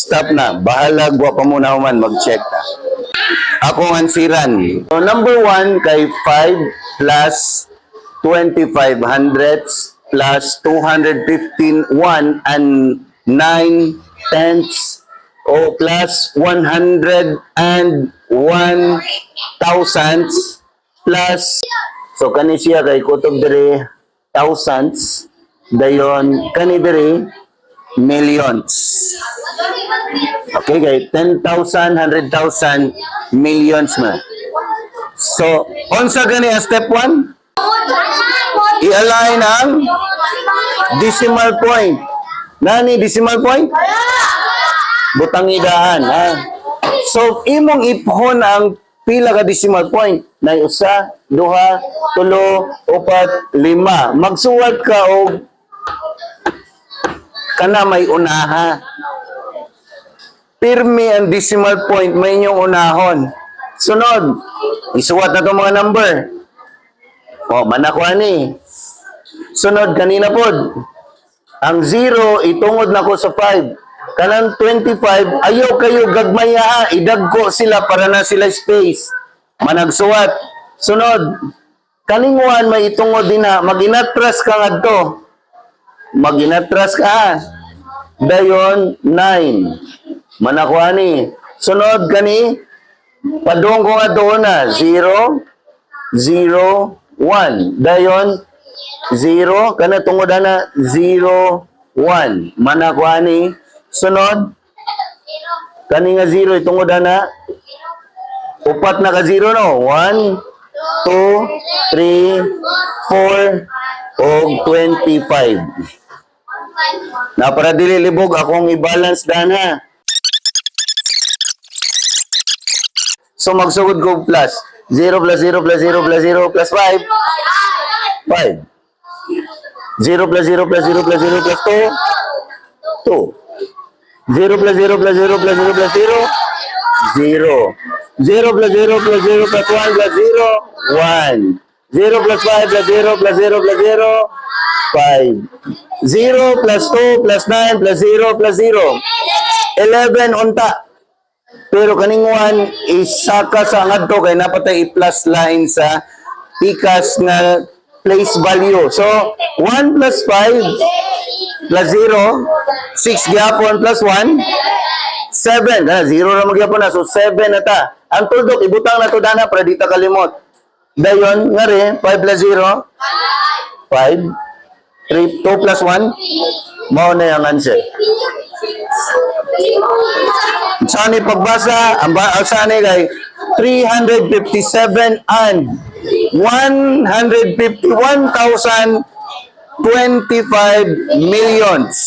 Stop na. Bahala, wa pa muna human, mag-check ta. Akong ansiran. So, number 1 kay 5 plus 25 hundredths plus 215 1 and 9 tenths o plus 101 thousandths plus. So kani siya kay kutob diri thousands, dayon kani diri millions. Okay, kay 10,000, 100,000, millions man. So unsa gani ang step 1? I-align ang decimal point. Nani decimal point? Butang idaan, ha. So imong iphon ang pila ka decimal point na usa, duha, tulo, upat, lima. Magsuwat ka og kana may unaha. Pirmi ang decimal point may inyong unahon. Sunod, isuwat na itong mga number. O, manakuha ni. Sunod, kanina pod. Ang 0, itungod na ko sa 5. Kanang 25, ayaw kayo gagmaya ha. Idagko sila para na sila space. Managsuwat. Sunod, kaning 1 may itungod din na. Maginatras ka ngadto. Maginatras ka ha. Dayon, 9. Manakuha ni. Sunod kani, padung ko nga doon na. 0, 0, 1. Dayon, 0, kana tungod na 0, 1. Manakuha ni. Sunod, kani nga 0, itungod na. Upat na ka 0, no? 1, 2, 3, 4, o 25. Na para dili libog akong i-balance dan ha. So magsugod ko plus 0 plus 0 plus 0 plus 0 plus 5 5. 0 plus 0 plus 0 plus 0 plus 2 2. 0 plus 0 plus 0 plus 0 plus 0 0. 0 plus 0 plus 0 plus 1 plus 0 1. 0 plus 5 plus 0 plus 0 plus 0 5. 0 plus 2 plus 9 plus 0 plus 0 11 unta. Pero kaning 1 isaka sa ngadto kay napatay i-plus line sa pikas nga place value. So 1 plus 5 plus 0 6 gyapon plus 1 7. Ah, 0 ra magyapon na. So 7 na ta. Ang tuldok ibutang na to dana para di ta kalimot. Dayon ngari 5 plus 0 5 3 2 plus 1 mao na yung answer. Saan ni pagbasa? Ang ba ang saan ni kay 357 and 151,025 millions.